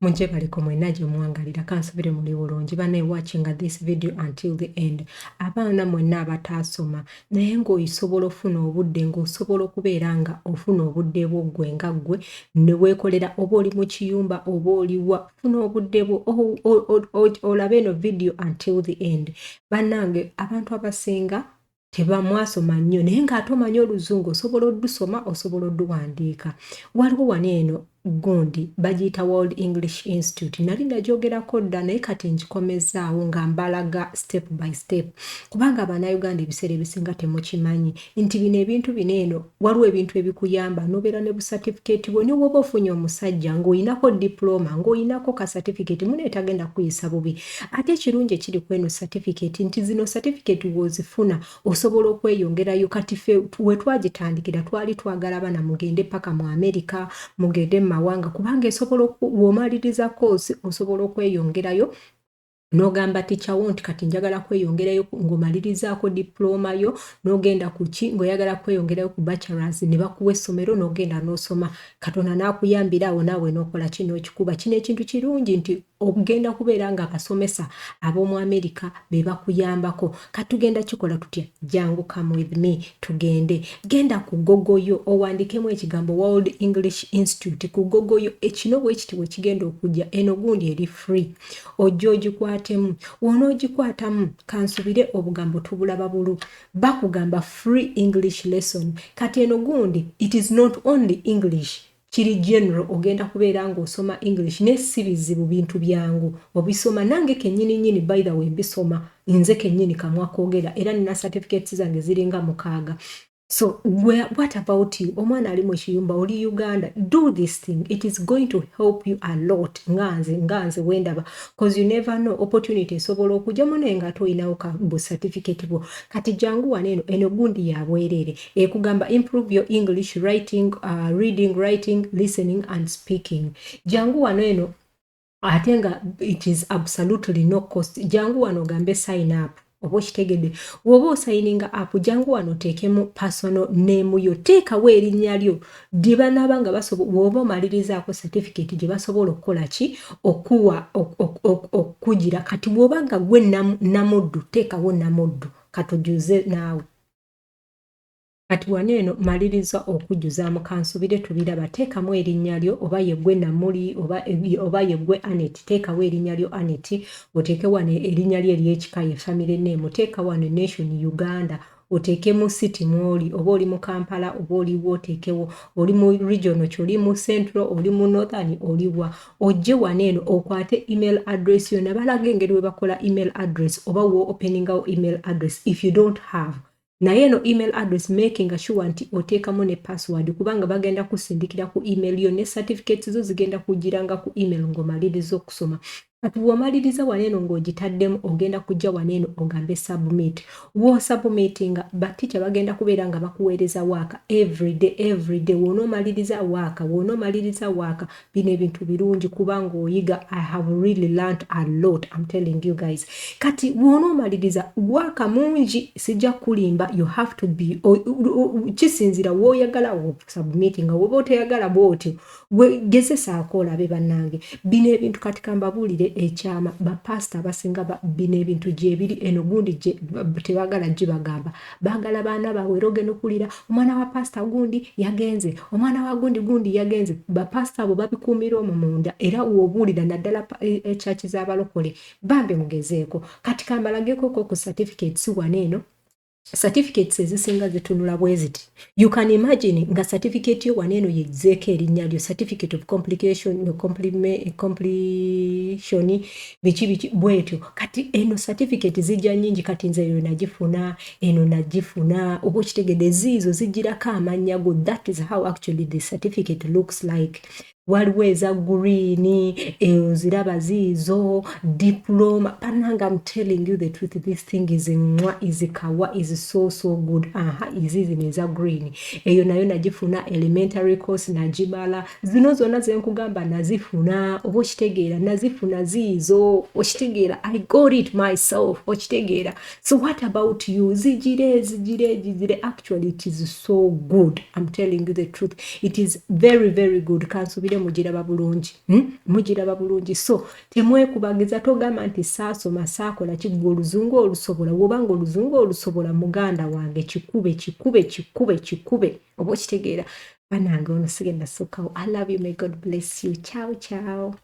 Mugyebaleko mwenna gye muwangalira, kansubire muli bulungi. Bane, watchinga this video until the end. Abaana mwenna abataasoma naye ng'osobola ofuna obudde, ng'osobola okubeera nga ofuna obudde bwo ggwe nga ggwe ne weekolera, oba oli mu kiyumba oba oliwa, funa obudde bwo olabe eno video until the end. Bannange, abantu abasinga tebamwasoma nnyo, naye ng'ate omanyi Oluzungu, osobola oddusoma, osobola odduwandiika. Waliwo wano eno gundi bagiyita World English Institute. Nali nagyogerako dda, naye kati ngikomezaawo nga mbalaga step by step, kubanga Abannayuganda ebiseera ebisinga temukimanyi nti bino ebintu bino eno waliwo ebintu ebikuyamba nobeera ne busatifiketi bwo. Ne woba ofunye omusajja ng'oyinako diploma, ng'oyinako ka certificate, munaye tagenda kuyisa bubi. Ate ekirungi ekiri ku eno certificate nti zino certificate w'ozifuna osobola okweyongerayo. Kati ffe we twagitandikira twali twagala abaana mugende paka mu America, mugende mu mawanga, kubanga esobola, w'omaliriza course osobola okweyongerayo n'ogamba teacher wo nti kati njagala kweyongerayo, ng'omalirizaako diploma yo n'ogenda ku ki, ng'oyagala kweyongerayo ku bachelors, ne bakuwa essomero n'ogenda n'osoma. Katonda n'akuyambira awo naawe n'okola kino okikuba. Kino ekintu kirungi nti ogenda kubeera nga abasomesa ab'omu Amerika be bakuyambako. Kati tugenda kikola tutya? Jangu, come with me, tugende. Genda ku Google yo, owandikemu ekigambo World English Institute ku Google yo. Ekino bwe kiti bwe kigenda okujja. Eno gundi eri free, ojja ogikwatemu. Wonoogikwatamu, kansubire obugambo tubulaba bulu, bakugamba free English lesson. Kati eno gundi, it is not only English, kiri general. Ogenda kubeera ng'osoma English, naye si bizibu, bintu byangu obisoma. Nange kennyini nnyini, by the way, mbisoma nze kennyini kamwa koogera, era nina certificates zange ziringa 6. So what about you? Omwana ali mu kiyumba, oli Uganda, do this thing, it is going to help you a lot. Nga nze wendaba, 'cause you never know, opportunity esobola okujjamu naye nga ate olinawo ka bu certificate bwo. Kati jangu wano eno, eno gundi ya bwereere, ekugamba improve your English writing, reading, writing, listening and speaking. Jangu wano eno, ate nga it is absolutely no cost. Jangu wano ogambe sign up, oba okitegedde. Woba osigninga up, jangu wano oteekemu personal name yo, teekawo erinnya lyo lye banaaba nga woba omalirizaako certificate gye basobola okukola ki, okuwa okugira. Kati bw'oba nga gwe Namuddu, teekawo Namuddu. Katujuze naawe. Kati wano eno maliriza okujjuzaamu, kansubire tubiraba. Teekamu erinnya lyo, oba yeggwe Namuli oba yeggwe Anet, teekawo erinnya lyo Anet. Oteeke wano erinnya lyo ery'ekika, ye family name. Teeka wano nation Uganda, oteekemu city mwoli, oba oli mu Kampala oba oliwo, oteekewo. Oli mu region ki? Oli mu central, oli mu northern, oliwa? Ojje wano eno okwate email address yo. Nabalaga engeri we bakola email address, oba wo openingawo email address if you don't have. Naye eno email address, making sure nti oteekamu ne password, kubanga bagenda kusindikira ku email yo, ne certificates zo zigenda kugiranga ku email ng'omaliriza okusoma. Kati bw'omaliriza wano eno ng'ogitaddemu, ogenda kujja wano eno ogambe submit. W'osubmitinga, batica bagenda kubeera nga bakuweereza work everyday, everyday. W'onoomaliriza work, w'onoomaliriza work. Bino ebintu birungi kubanga oyiga. I have really learnt a lot, I'm telling you guys. Kati w'onoomaliriza, work mungi, sijja kulimba. You have to be, kisinzira w'oyagala submittinga, woba oteyagala bw'otyo, gezesaako olabe. Bannange, bino ebintu kati kambabuulire ekyama. Bapasita abasinga bino ebintu gyebiri, eno gundi tebagala gibagamba, baagala baana baabwe era ogenda okulira omwana wa pasita gundi yagenze, omwana wa gundi gundi yagenze. Bapasita abo babikuumira omwo munda, era wobuulira naddala ekyaki z'abalokole. Bambi mugezeeko. Kati kambalagekoko ku certificates wano eno. Certificates ezisinga zitunula bwe ziti. You can imagine nga certificate yo wano eno yezzeeko erinnya lyo, certificate of complication, completion, biki biki bwetyo. Kati eno certificate zijja nnyingi. Kati nze eyo nagifuna, eno nagifuna, oba okitegedde, ziizo zigirako amannya go. That is how actually the certificate looks like. Waliwo eza green, eyo ziraba ziizo diploma. Bannange, I'm telling you the truth, this thing is mwa, is kawa, is so so good. Aha, izi zino eza green, eyo nayo nagifuna. Elementary course nagimala. Zino zonna zenkugamba nazifuna, oba okitegeera, nazifuna ziizo, okitegeera. I got it myself, okitegeera. So what about you? Zigire, zigire, zigire. Actually, it is so good, I'm telling you the truth, it is very very good. Kansubire mugiraba bulungi, Mugiraba bulungi. So temwekubagiza, togamba nti saasoma, saakola kiggwa. Oluzungu olusobola, bw'oba nga oluzungu olusobola, muganda wange, kikube, kikube, kikube, kikube, oba okitegeera. Banange, ono sigenda sukkawo. I love you, may God bless you. Ciao, ciao.